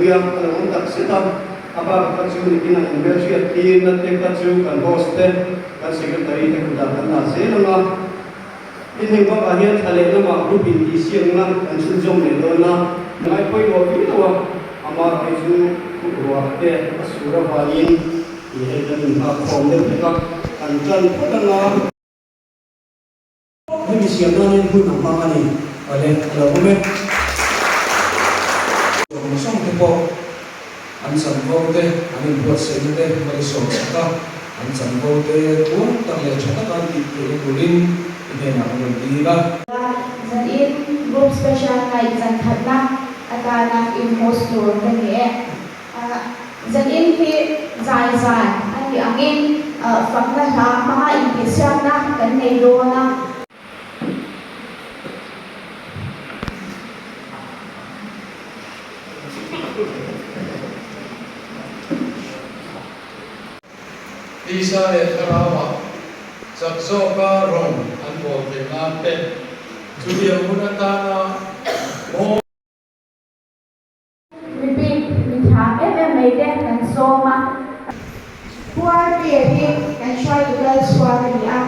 kalpui a, a lo awm tak zet a. A bak kha chu nikin a inhmelhriat tirna te kha chu kan host te, kan secretary te kutah kan dah zel ang a. Tin, heng bakah hian thla leh lamah group intihsiakna kan chhunzawm leh dawn a. Ngai pawimawh viau a, amah hei chu ruah te a sur avangin ih hei kan inhak khawm deuh hlek a, kan tan phawt ang a. Hemi siam nan hian hun a hmang a ni. Awle, a lo awm e. Zawng zawng te pawh an chanvo te, an inbuatsaihna te hmai sawm chak a, an chanvo te tluang tak leh tha taka an tih theihna turin i hnenah kan rawn dil a. Zanin Group Special Night zan khatna atana in host tur ka ni e. Zanin hi zai zan a nih angin fakna hla hmanga intihsiakna kan nei dawn a. Tisa leh Thlarauah chak zawka rawng an bawl theih nan te chutiang hun atana mawi. Mipik mithiam em em mai te kan sawm a. Pu Arpia hi kan hruaitu kal chhuak a ni a.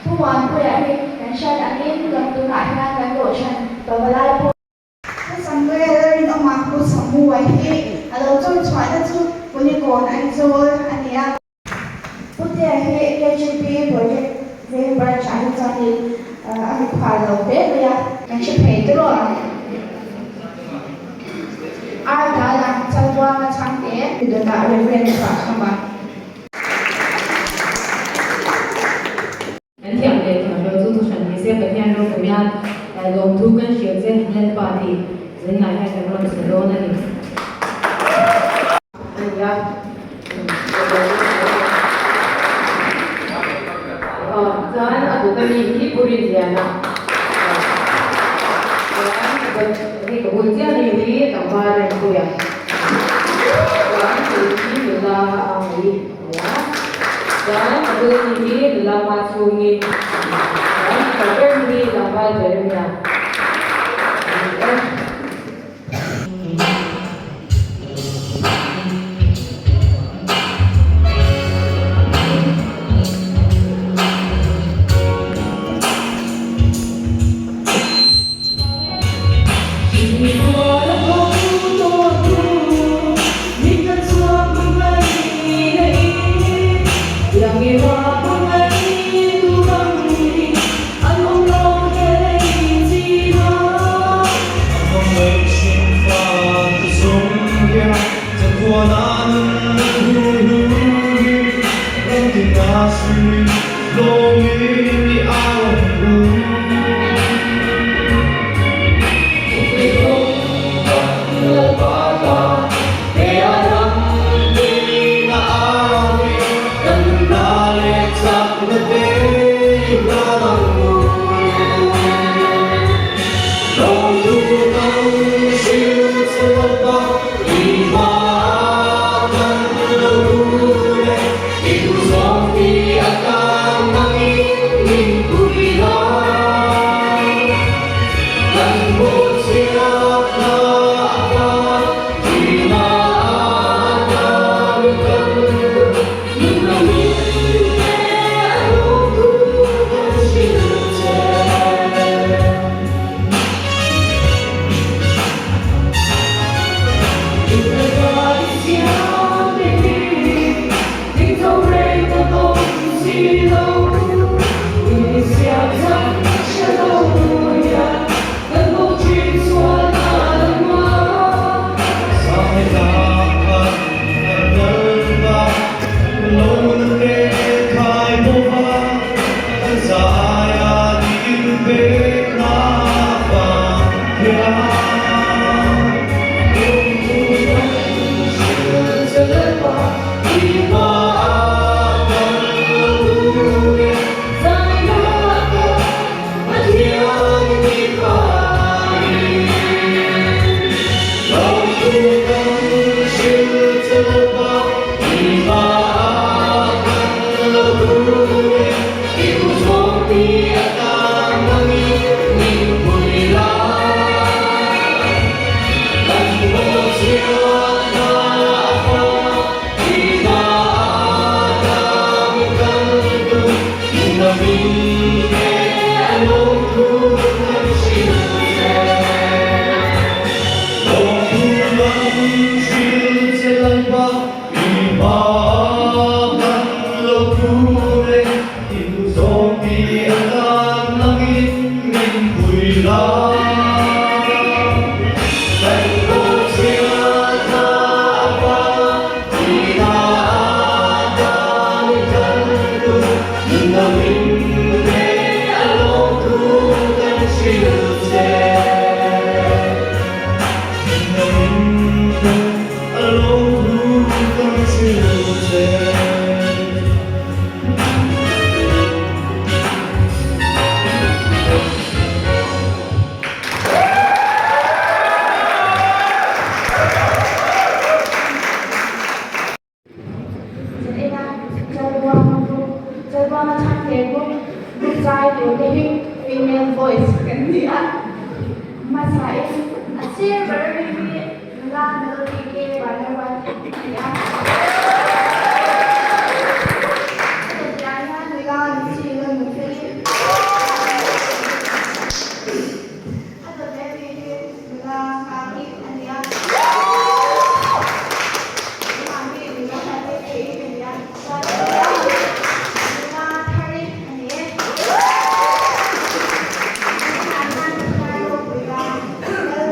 Pu Muanpuia hi kan hriat angin kan tunah hian kan dawhchhan pavalai pawh. Pu Samuel Rinawma Pu Samuai hi a lo chawi chhuahna chu Kulikawn Aizawl a ni a. Pu Tea hi KGP Project Veng Branch ah hi chuanin a mikhual lo hle mai a. Kan hre thei tawh a. Ar dal ang chalbuanga chhangte. Dawtah Reverend chhuah kham a. Kan thiam leh thiam lo chu thuhran ni se Pathian ropui hian lawmthu kan hrilh che Lalpa tih zunlai hian kan rawn sawi dawn a ni. A ni a. Chuan a dawt ami hi Pu Rinliana. Chuan a dawt hei ka bul chiah ami hi Tlangval Rempuia. Chuan kei hi nula a mai. Chuan ka bul ni hi nula hma chhungin chuan ka ber hi tlangval Jeremia a ni e. Zaina Chalbuanga Group, Chalbuanga Chhangte Group, Group zai tur te hi female voice kan ni a. Hmasa in a sir ber ami hi nula Melody K Vanlalruat a ni a. Hetiang hian nula Lucy Lalnunfeli a dawt leh ami hi nula Nghaki a ni a. Tunah hi nula Hlate Kei a ni a. Chuan nula Thari a ni e. Tunah hian Thar ropui la Lal.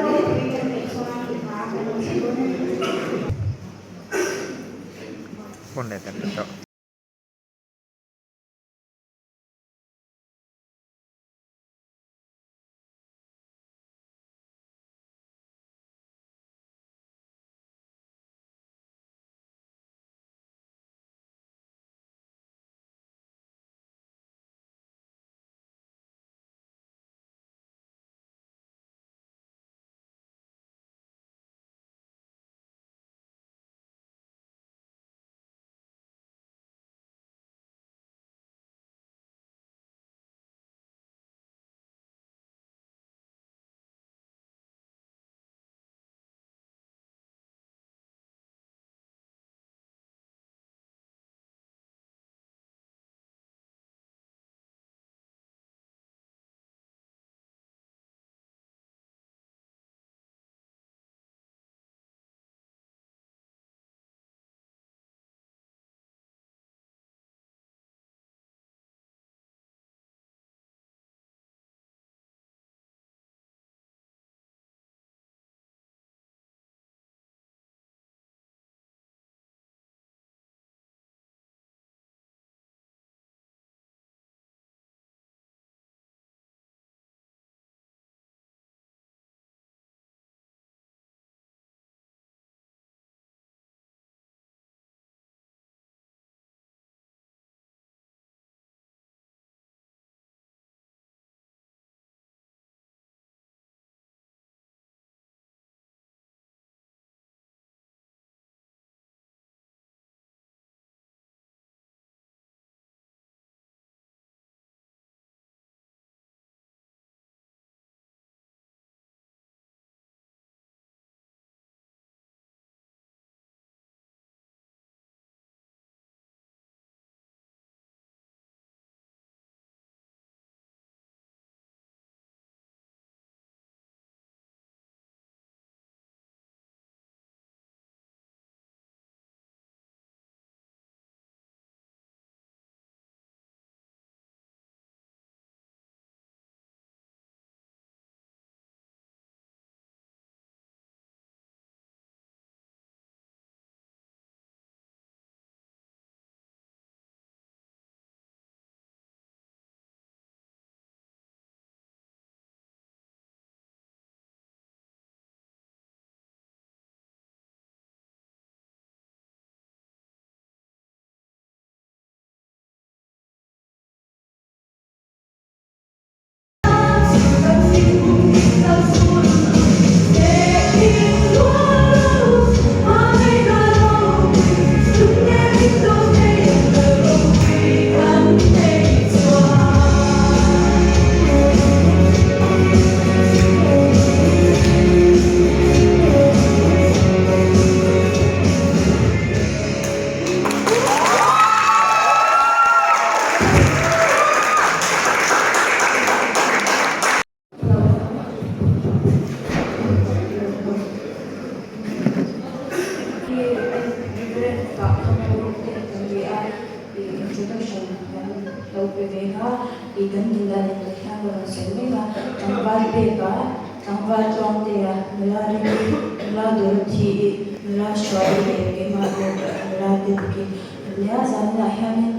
I kan din dan in Pathian ka rawn sawi mek a, tlangval peka, tlangval tluangtea, nula ringi, nula Dorothy-i, nula Hruaii leh keimah leh nula Debki an nia. Zaninah hianin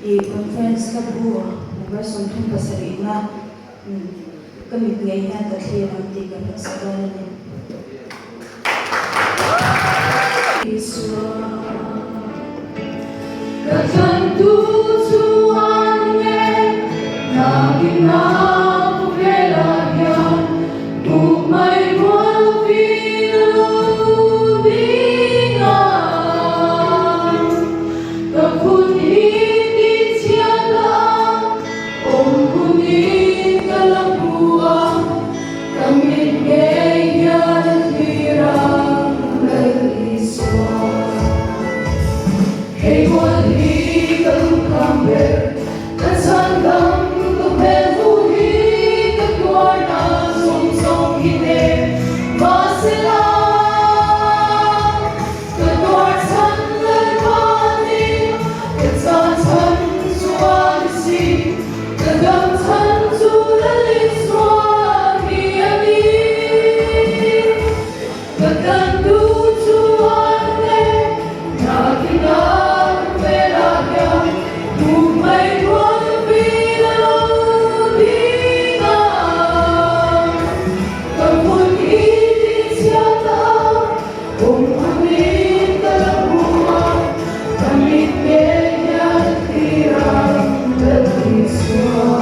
i conference ka bu number 37 na ka mit ngei hian ka thlir ang tih kan rawn sawi dawn a ni. Ka tlantu chu an nge nakin a khawvelah hian hmuh mai rual lovin a lo ding a. Ka phun hi tihchhiat a awm hunin ka la hmu a. Ka mit ngei hian a thlir a Lal Isua. Hei mual hi ka lungkham ber, ka chhandam ka hmel hmuh hi ka tuarna zawng zawng hi ne mahsela ka tuar chhan Lal Phanin ka chan chhan chu a ni si. Ka dam chhan chu Lal Isua hi a ni. Ka tan tu chu an ne, nakin a khawvelah hian hmuh mai rual lovin a lo ding a. Ka hmun hi tihchhiat a, awm hunin ka la hmu a, ka mit ngei hian thlir ang Lal Isua.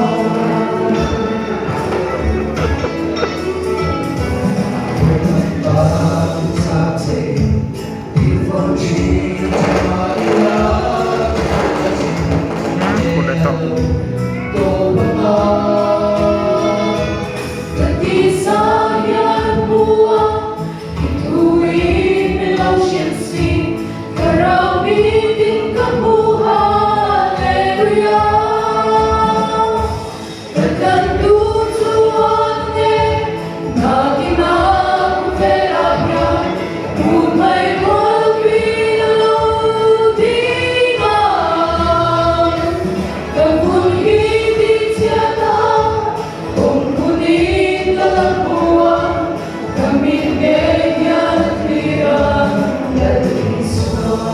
Ka tisa hian hmu a, i thuin min lo hrilh si, ka rau mitin ka hmu Hallelujah. Ka tlan tu chuan nge nakin a khawvelah hian hmuh mai rual lovin a lo ding a. Ka hmun hi tihchhiat a, awm hunin ka la hmu a, ka mit ngei hian a thlir a, Lal Isua.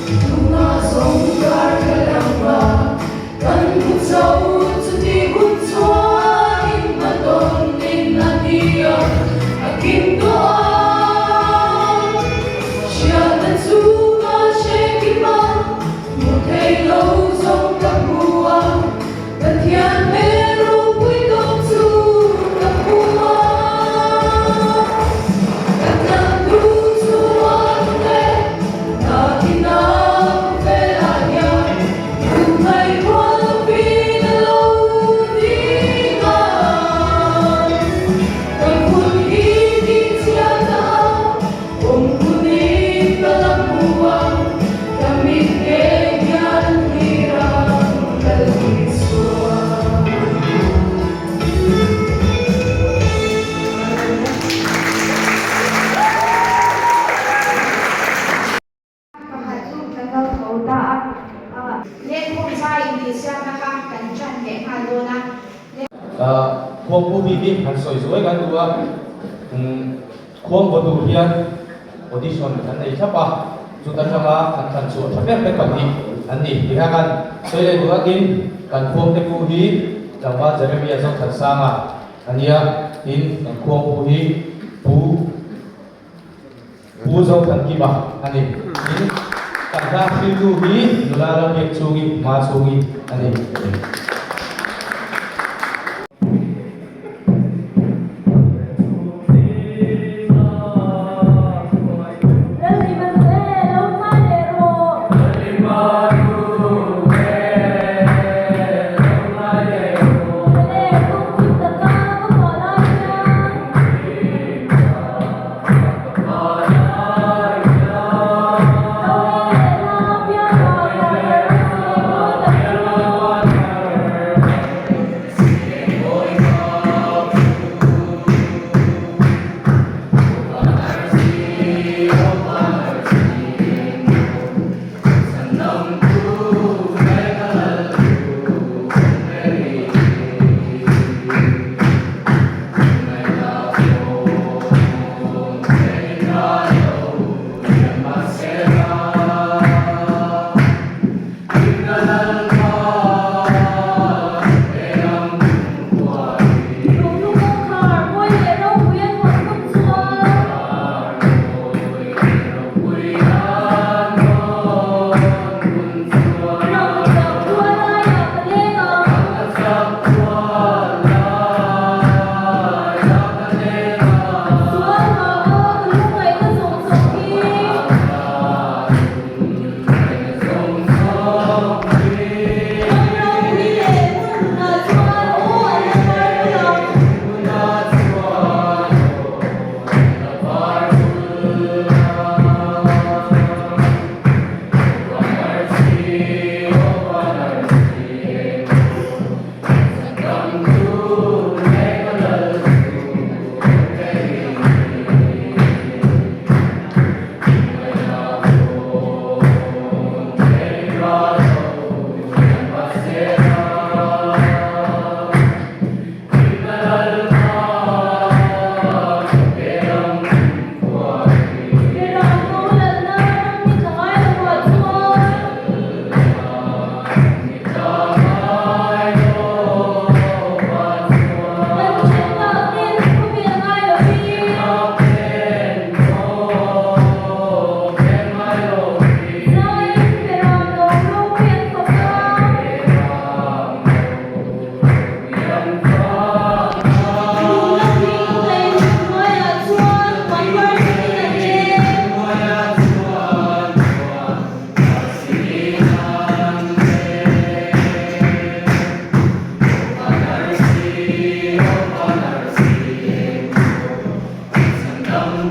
Tunah zawng kar ka lama kan hmu cho chuti hun chuan in hma tawn in a ni a, a kim tawh ang. Hriatna chu ka hre kim a, hmu thei lo zawng ka hmu a. Pathian hmel ropui tawp chu ka hmu a, ka tlan tu chuan le nakin a khawvelah hian hmuh rual lovin a lo ding a. Ka hmun hi tihchhiat a, awm hunin ka la hmu a, ka mit ngei hian thlir ang Lal Isua. Pakhat chu kan lo tho ta a. Lengkhawm zai intihsiakna kha kan ṭan leh nghal dawn a. Khuangpu bik hi han sawi zuai kan duh a, khuang vaw tur hian audition kan nei thlap a, chuta tanga kan thlan chhuah tha ber te pahnih an ni tih kha kan sawi leh duh a, tin kan khuangte pu hi tlangval Jeremia Zothansanga a nia, tin kan khuangpu hi Pu. Pu Zothankima a ni. Tin, kan hla hriltu hi nula Rambiak chhungi hma chhungi a ni. Aw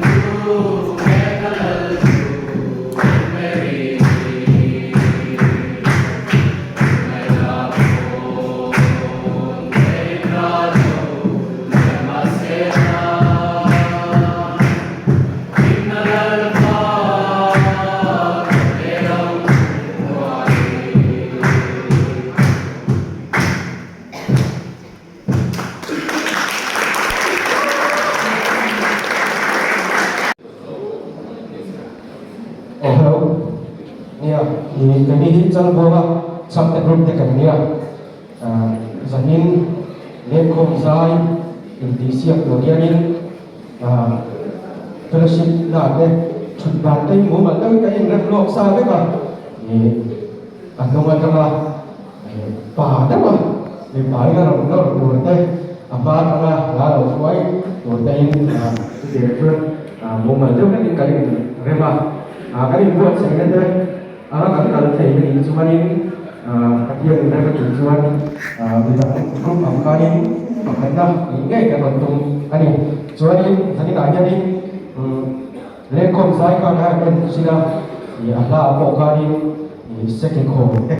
hello nia i keini hi Chalbuanga chhangte group te kan nia zanin lengkhawm zai intihsiak tur hianin fellowship na te thut dan te hi mumal deuhin kan inrem lawk sa vek a i a hnung atanga Pa deuh a, mipa in a rawn nawr tur te, a hma atanga hla lo hruai tur te in chutiang chuan mumal deuh vek in kan in rem a, kan in buatsaihna te anga kan kal thei na nih chuanin Pathian in rem a tih chuan midang group ang khanin pakhatna nih ngei kan rawn tum a ni. Chuanin zaninah hianin lengkhawm zai khan a en chin a, a hla ah pawh khanin sekikhawm te.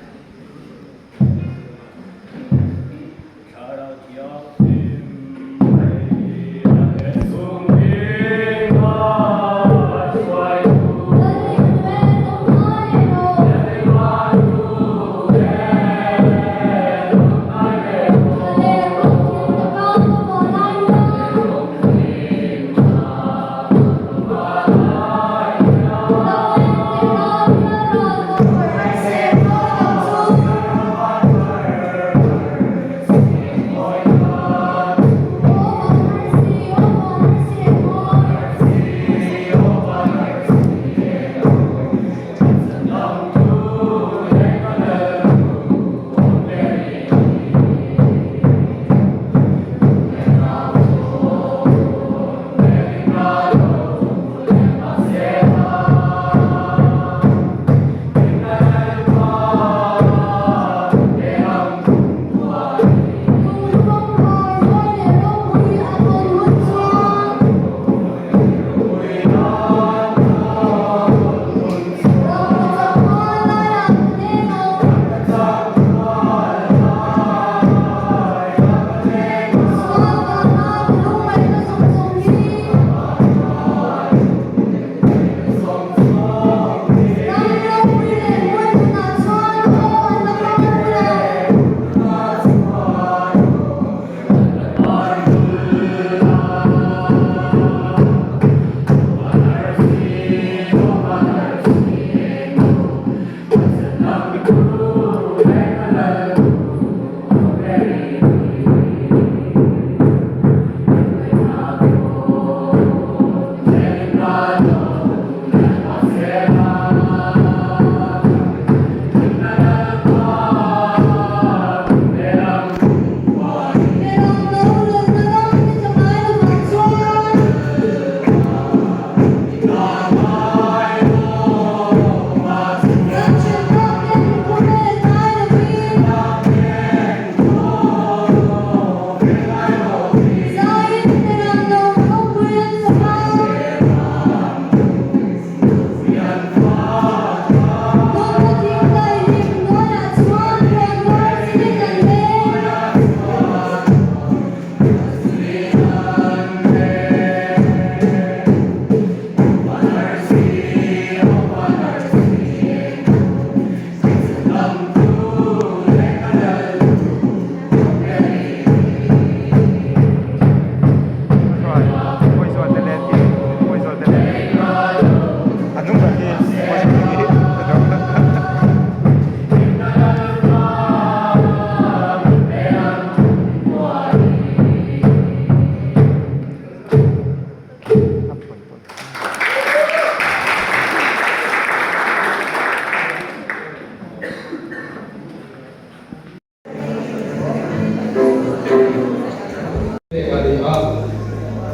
Pek a ni a,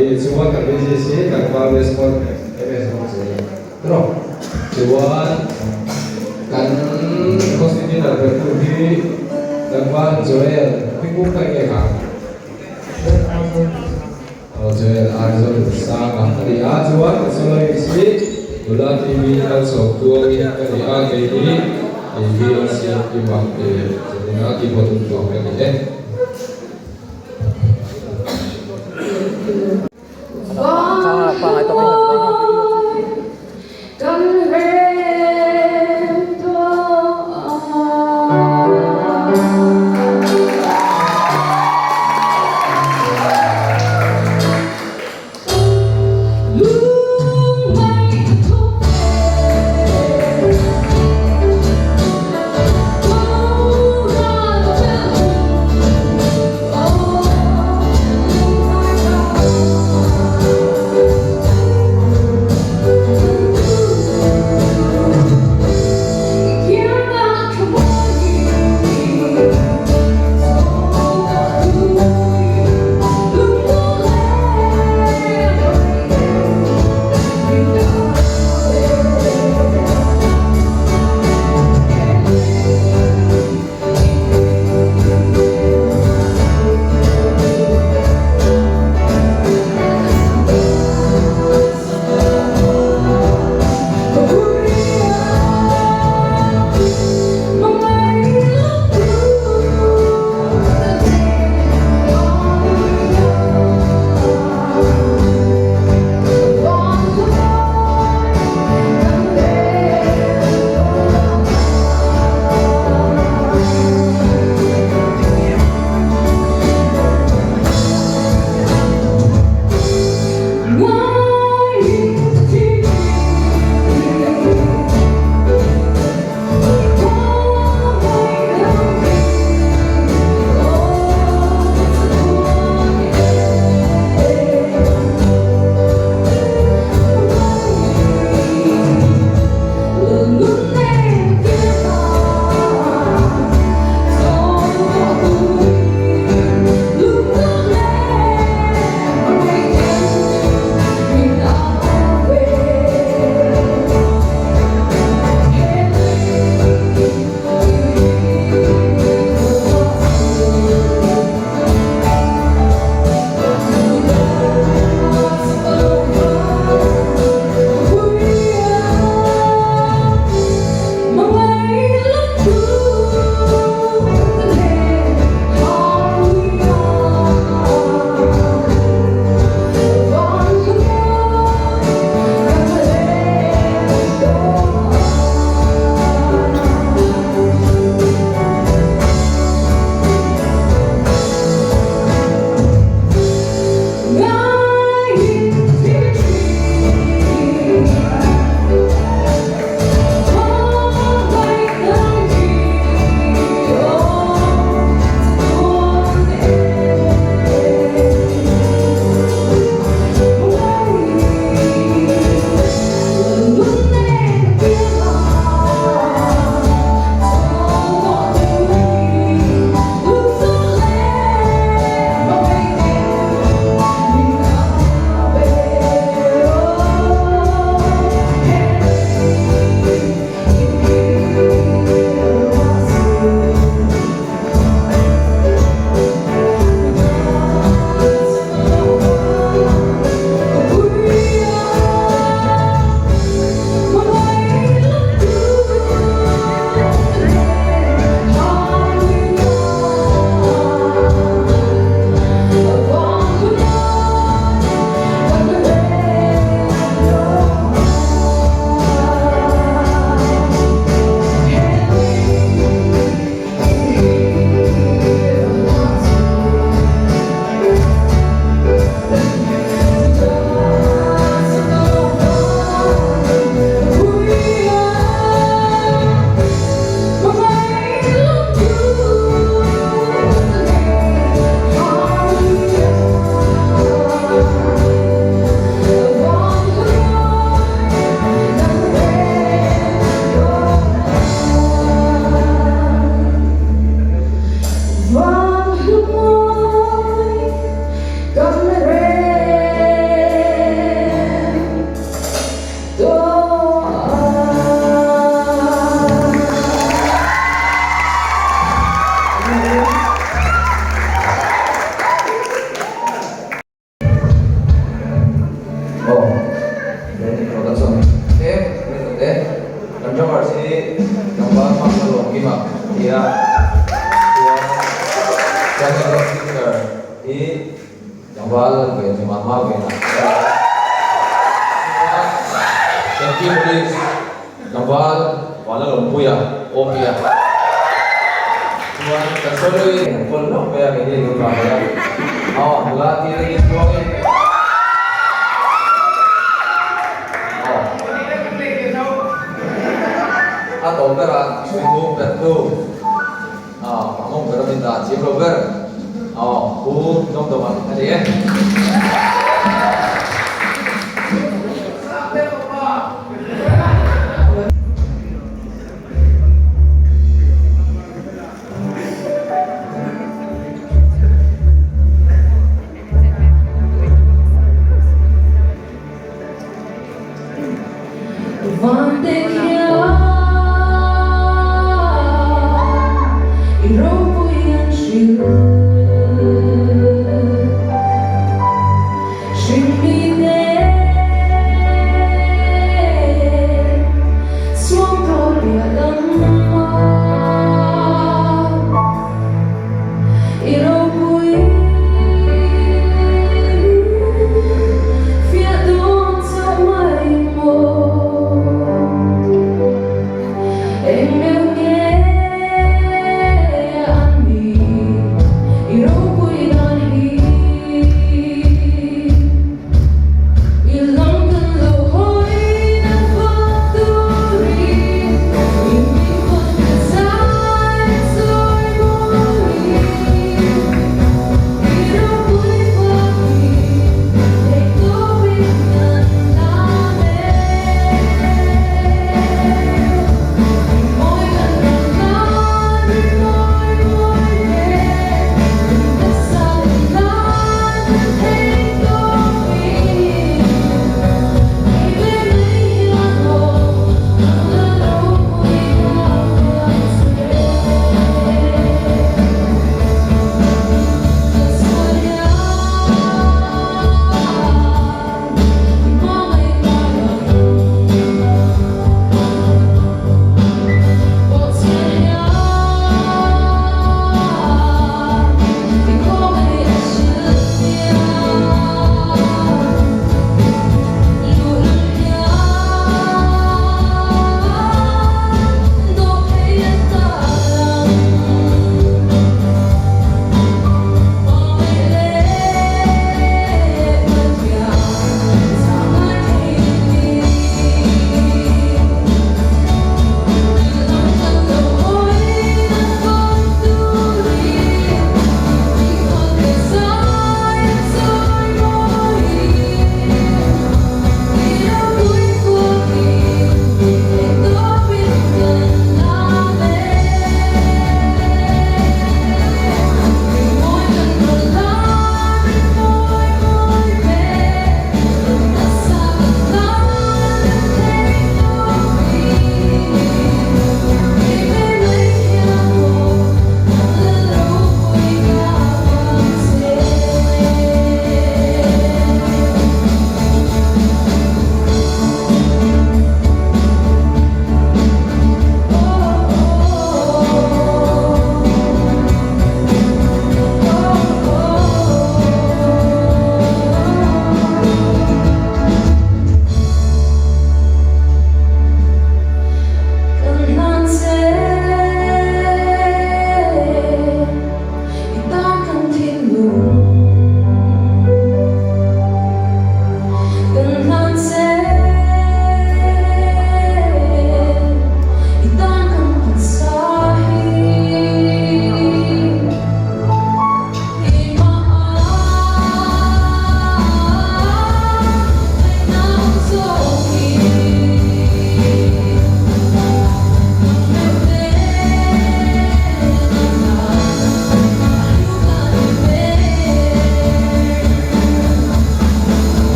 ih chuan kan VGC tlangval response MS bawk che ni tawh chuan kan hosting dinner ber tur hi tlangval Joel hming buk ka nge kha. Joel Aizawl Sanga a ni a, chuan ka soloist hi nula TV Malsawmtluangin ka ni a, kei hi TV Siamkima Zanina keyboard tur ka ni e. Mavena. Chuan kan keyboardist tlangval Vanlalawmpuia Awmia. Chuan kan soloist an kawl hlauh mai a keini lo tla mai a. Aw nula tir hi chuangin aw a tawp berah chhungmu perhtu. Aw, a mawng ber a min dah chiam lo ber. Aw, Pu Dawngdawma a ni e.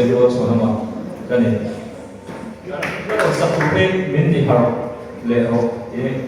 Leo Chhuanawma ka ni. Kan sak tur hi min ti harh leh rawh tih a ni.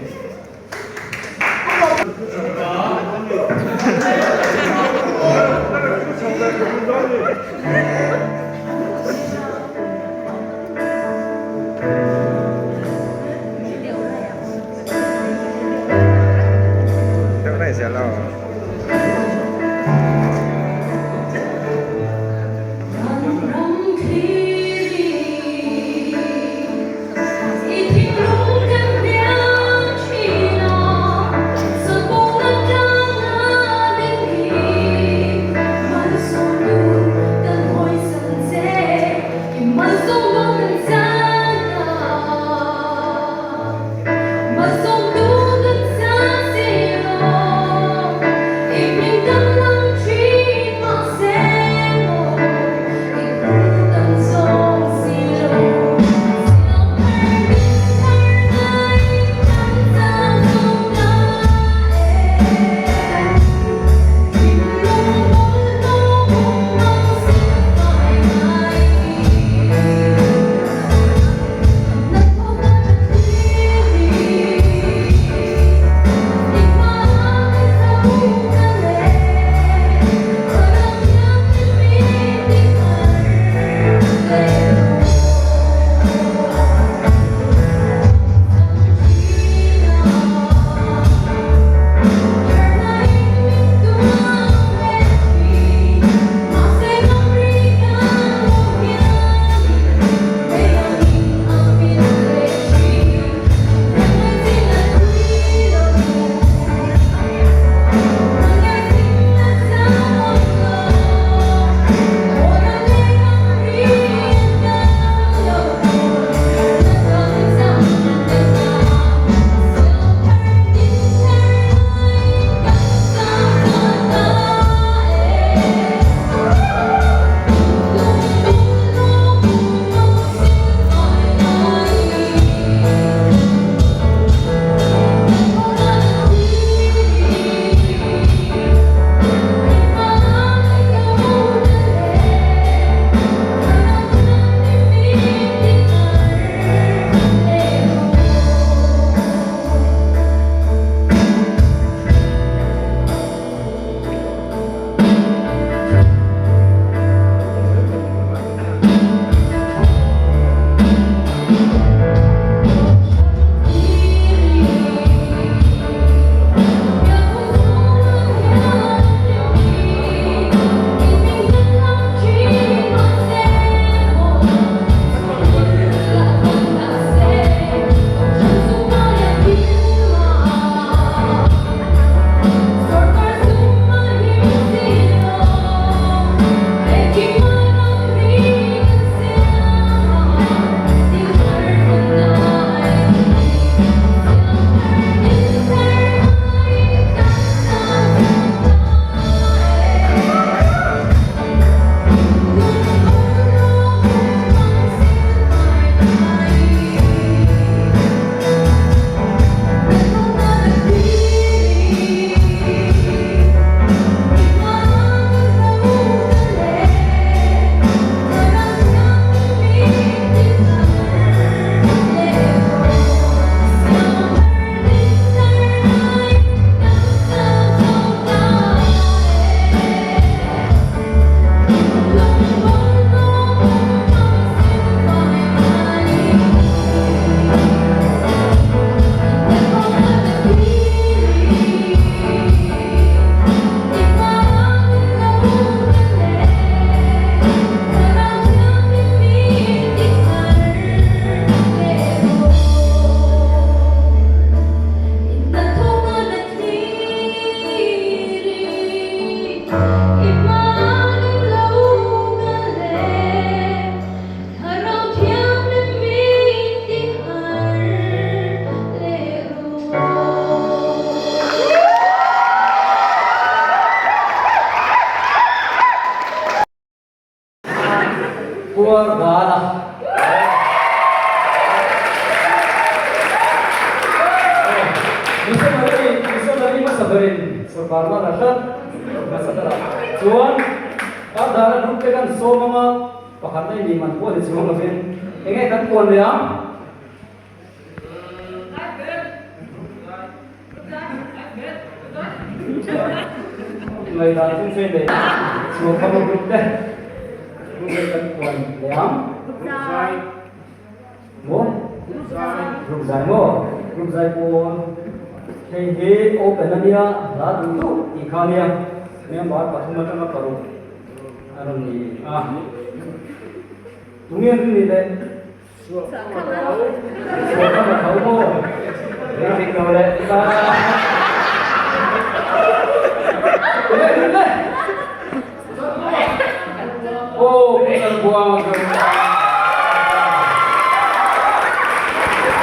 Puar dana. Missionary, missionary hmasa berin sorkar lana hlat hmasa ber a. Chuan kar dana group te kan sawm anga. Pakhatna i nih man pawh ni chuang lovin enge kan puan leh ang? Ngaihdan chung sei leh chhuah kham a group te enge kan puan leh ang? Maw? Group zai maw? Group zai pawn hei hi open a nia hla duh duh tih kha a nia member pathum atanga paruk a rawn ni a tunge an nih le suah kham a tho maw rei dik lo leh ta tunge an nih le Aw Pu Chalbuang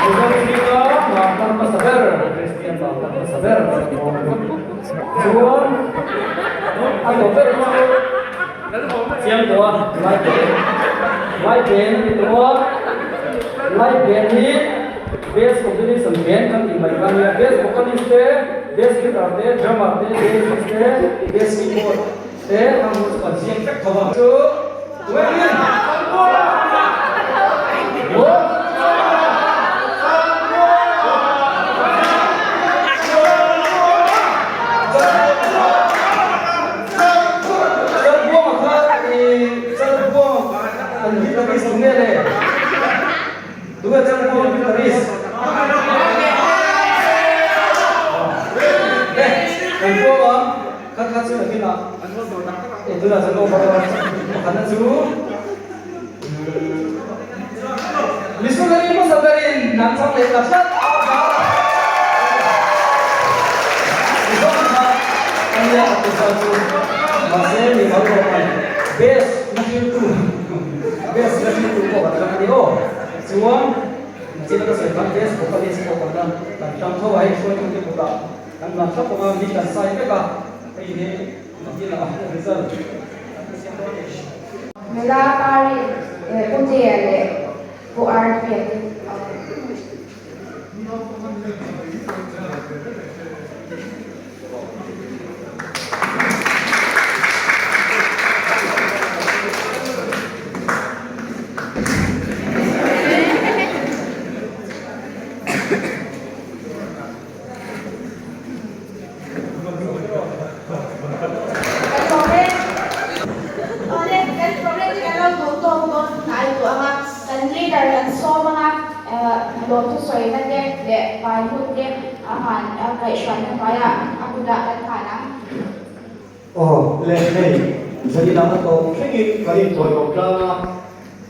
Mizo zinga Mangtar hmasa ber Kristian Mangtar hmasa ber Chalbuang chuan a tawp ber chu chiang tawh a Lai pen Lai pen a ni tawh a Lai pen hi Bass combination pen kan tih mai kha nia Bass vocalist te Bass guitar te Drummer te Bassist te Bass keyboard Te a hmu chu kan siam vek tho a. Chu Tuain Chalbuanga kha i Chalbuanga kan guitarist nge le? Tunge Chalbuanga guitarist? Le, Chalbuanga Kha kha chu a hlim a, e tunah chuan aw bawk a, pakhatna chu Missionary hmasa berin nan chang leh ta tlat a Mizo kha a nia a tisa chu mahse mi mal rawh an best na hriltu best na hriltu pawh kan tlang a ni aw chuan nachin a ka sawi khan best vocalist pawh kan la kan tlang tho a hei hruaitute kutah Kan van thlap awm a, mi kan sai vek a, hei hi nakinah result kan la siam dawn a ni. Nula Pari leh Pu Tea leh Pu Arfi te an awm. Kan problem Awle kan problem te kan lo duh tawk dawn hnai duh ang a, kan leader kan sawm ang a, lawmthu sawina te leh pai hun te a han a kaihhruaina hnuaiah a kutah kan hlan ang. Aw le hei zaninah a tawp thlengin kan intawiawm tlang a,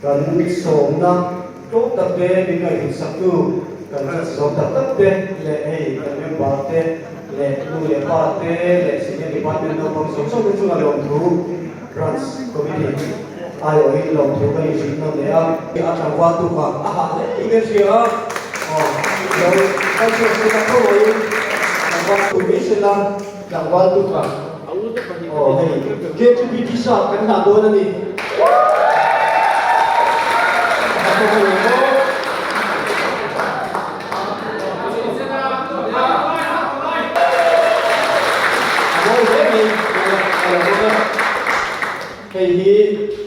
kan sawmna tlawm tak te min ngaihhlut-saktu kan judge zawm tak tak te leh hei kan member te leh nu leh pa te leh senior department naupang zawng zawng te chunga lawmthu branch committee aiawhin lawmthu kan inhrilh nawn leh a. A tlangval tukah a hah hle tih ka hria a, aw lo kal chhuak chu ka tho loin tlangval tu mai sela. Tlangval tuka aw hei KTP t-shirt kan hlah dawn a ni. A mawi hle mai a lo bawk a, hei hi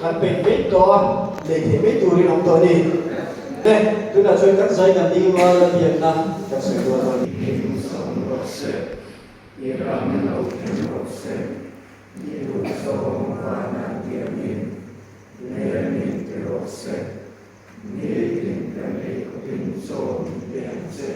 kan peih mai tawh a, lei theih mai turin awm tawh a ni. Le, tunah chuan kan zai kan ding rual a biakna kan sawi dawn a ni. I ram lo thleng rawh se, i duhzawng vana diamin lemin ti rawh se, nitin kan ei khawpin chaw min pe ang che.